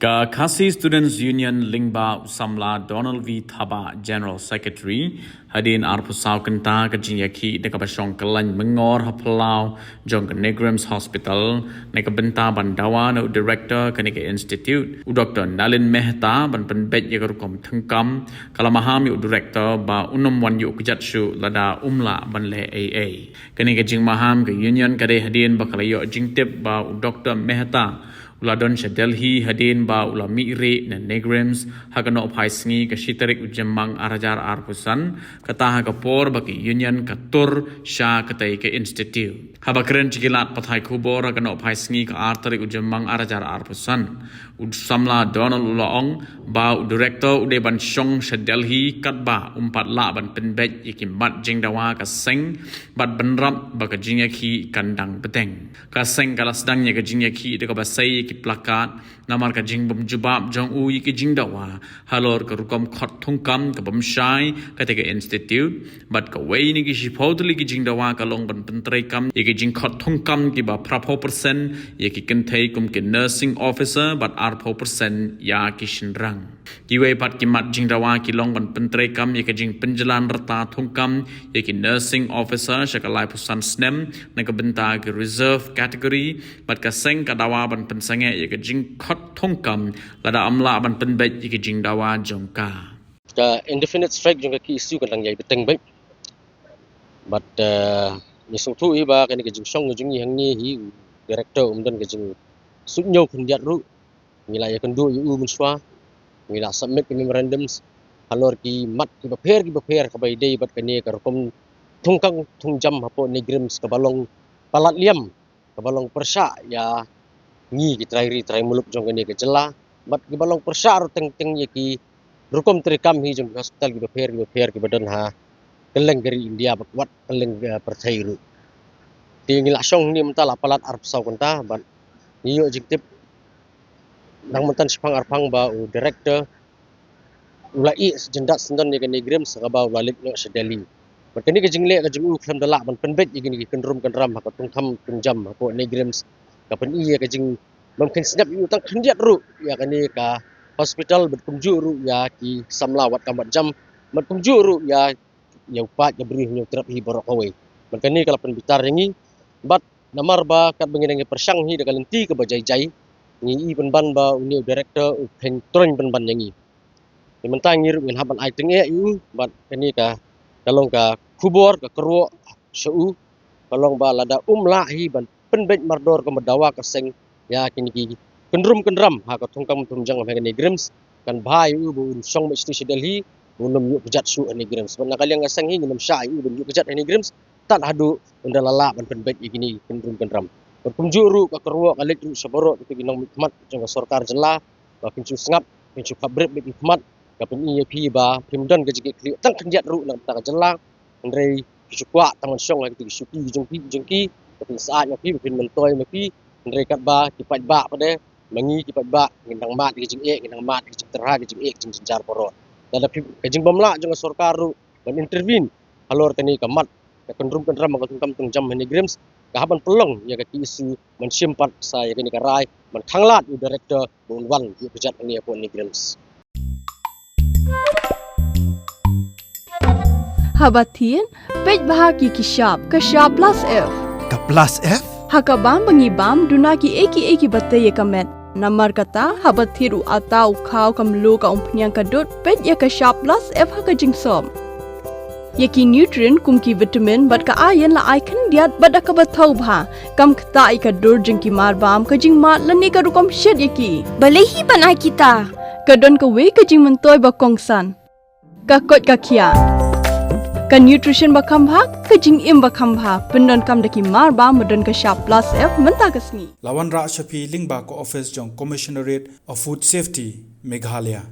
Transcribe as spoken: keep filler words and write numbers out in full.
Ka Khasi Students Union lyngba u samla Donald V Thabah, General Secretary, hadien arphew saw kynta ka jingïakhih da kaba shong kyllain myngor ha phyllaw jong ka NEIGRIHMS Hospital, na ka bynta ban dawa na u Director kane ka institute, u Doktor Nalin Mehta, ban pynbeit ïa ka rukom thungkam, ka la maham ïa u Director ba un ym wan ïuh kjat shuh lada um lah ban leh ei ei. Kane ka jingmaham ka Union ka dei hadien ba ka la ïoh jingtip ba u Doktor Mehta u la don sha Delhi hadien ba u la mih rieh na NEIGRIHMS ha ka nohphai sngi ka shi tarik u Jymmang ar hajar arphew san, kata ha ka por ba ka Union ka tur sha katei ka institute. Haba kren sha ki lad pathai khubor ha ka nohphai sngi ka ar tarik u Jymmang ar hajar arphew san, u samla Donald u la ong ba u Director u dei ban shong sha Delhi katba um pat lah ban pynbeit ïa ki mat jingdawa ka seng bad bynrap ba ka jingïakhih kan dang bteng. Ka seng ka la sdang ïa ka jingïakhih da kaba sei ïa ki placard namar ka jingbym jubab jong u ïa ki jingdawa halor ka rukom khot thungkam ka bym shai kata ka institute, bad kawei na ki shiphew tylli ki jingdawa ka long ban pyntreikam ïa ki jingkhot thungkam kiba phraphew percent ïa ki kynthei kum ki nursing officer bad arphew percent ïa ki shynrang. Kiwei pat ki mat jingdawa ki long ban pyntreikam ïa ka jingpynjlan rta thungkam ïa ki nursing officer sha ka laiphew san snem na ka bynta ki reserve category, bad ka seng ka dawa ban pynsangeh ïa ka jingkhot thungkam lada um lah ban pynbeit ïa ka jingdawa jong ka. Ka indefinite strike jong ka KSU kan dang ïai bteng beit. Bad, eh, ngi sngewthuh hi ba kane ka jingshong jong ngi hangne hi u Director um don ka jingsuidñiew khyndiat ruh. Ngi la ïakynduh ïa u mynshuwa, ngi la submit ki memorandums halor ki mat kiba pher kiba pher kaba ïadei bad kane ka rukom thungkam thungjam hapoh NEIGRIHMS kaba long palat liam, kaba long pyrshah ïa ngi ki trai ri trai muluk jong kane ka jylla, bad kiba long pyrshah ruh teng teng ïa ki rukom treikam hi jong ki hospital kiba pher kiba pher kiba don ha kylleng ka ri India bad wat kylleng, eh, pyrthei ruh. Te ngi la shong hangne mynta la palat arphew saw kynta bad ngi ïoh jingtip nang mynta shipang arpang ba u Director u la ïeh jyndat syndon ïa ka NEIGRIHMS ha kaba u la leit noh sha Delhi. Bad kane ka jingleh ka jong u khlem da lah ban pynbeit ïa kine ki kynrum kynram ha ka thungkam thungjam hapoh NEIGRIHMS ka pyni ïa ka jingbym kheiñ sngap ïa u tang khyndiat ruh ïa kane ka hospital bad kumjuh ruh ïa ki samla wat kam wat jam bad kumjuh ruh ïa ïa u paid ka briew Hynñiewtrep hi baroh kawei. Bad kane ka la pynbitar ïa ngi bad namar ba katba ngi dang ïa pyrshang hi da ka lynti kaba jai jai, ngi i pynban ba une u Director u kheiñ troiñ pynban ïa ngi. Te mynta ngi ruh ngin hap ban ai tyngeh ïa u bad kane ka, ka long ka khubor ka kyrwoh sha u, ka long ba lada um lah hi ban pynbeit mardor kum ba dawa ka seng ïa kine ki kynrum kynram ha ka thungkam thungjam ha ka NEIGRIHMS, kan bha ïa u ba un shong beit sha Delhi, ba un ym ïuh kjat shuh ha NEIGRIHMS. Bad na ka liang ka seng hi ngin ym shah ïa u ban ïuh kjat ha NEIGRIHMS tad haduh ynda la lah ban pynbeit ïa kine ki kynrum kynram. Bad kumjuh ruh ka kyrwoh ka leit ruh sha baroh kito ki nongmihkhmat jong ka sorkar jylla ba phin shu sngap, phin shu khapbrip bad phin khmat, ka pyni ïa phi ba phim don ka jingkitkhlieh tang khyndiat ruh na ka bynta ka jylla. Hynrei phi shu kwah tang ban shong ha kito ki shuki ki jong phi ki jong ki, ba phin syaid ma phi, ba phin myntoi ma phi. Hynrei katba ki paidbah pat de, ma ngi ki paidbah ngin nang mad ki jingeh, ngin nang mad ki jingtyrha, ki jingeh, ki jingjynjar baroh. Lada phi, ka jingbym lah jong ka sorkar ruh ban intervene halor kane ka mat ka kynrum kynram ka thungkam thungjam ha NEIGRIHMS ka hap ban pynlong ïa ka KSU ban shim pat sa ïa kane ka rai ban khanglad ïa u Director ba un wan ïuh kjat hangne hapoh NEIGRIHMS. Haba thied, peit bha ki ki shap, ka shap plus F. Ka plus F? Ha ka bam ba ngi bam, duna ki ei ki ei kiba tei ïa ka met. Namar kata, haba thied u atta, u khaw, ka mluh, ka umphniang, ka dud, peit ïa ka shap plus F ha ka jingsop. Ïa ki nutrient kum ki vitamin bad ka iron la ai khyndiat bad da kaba thaw bha. Kam ktah ïa ka dur jong ki mar bam, ka jingmad lane ka rukom shet ïa ki. Balei hi ban ai kita? Ka don kawei ka jingmyntoi ba kongsan. Ka koit ka khiah. Ka nutrition ba kham bha, ka jingim ba kham bha. Pyndonkam da ki mar bam ba don ka shap plus F mynta ka sngi. La wanrah sha phi lyngba ka office jong Commissionerate of Food Safety, Meghalaya.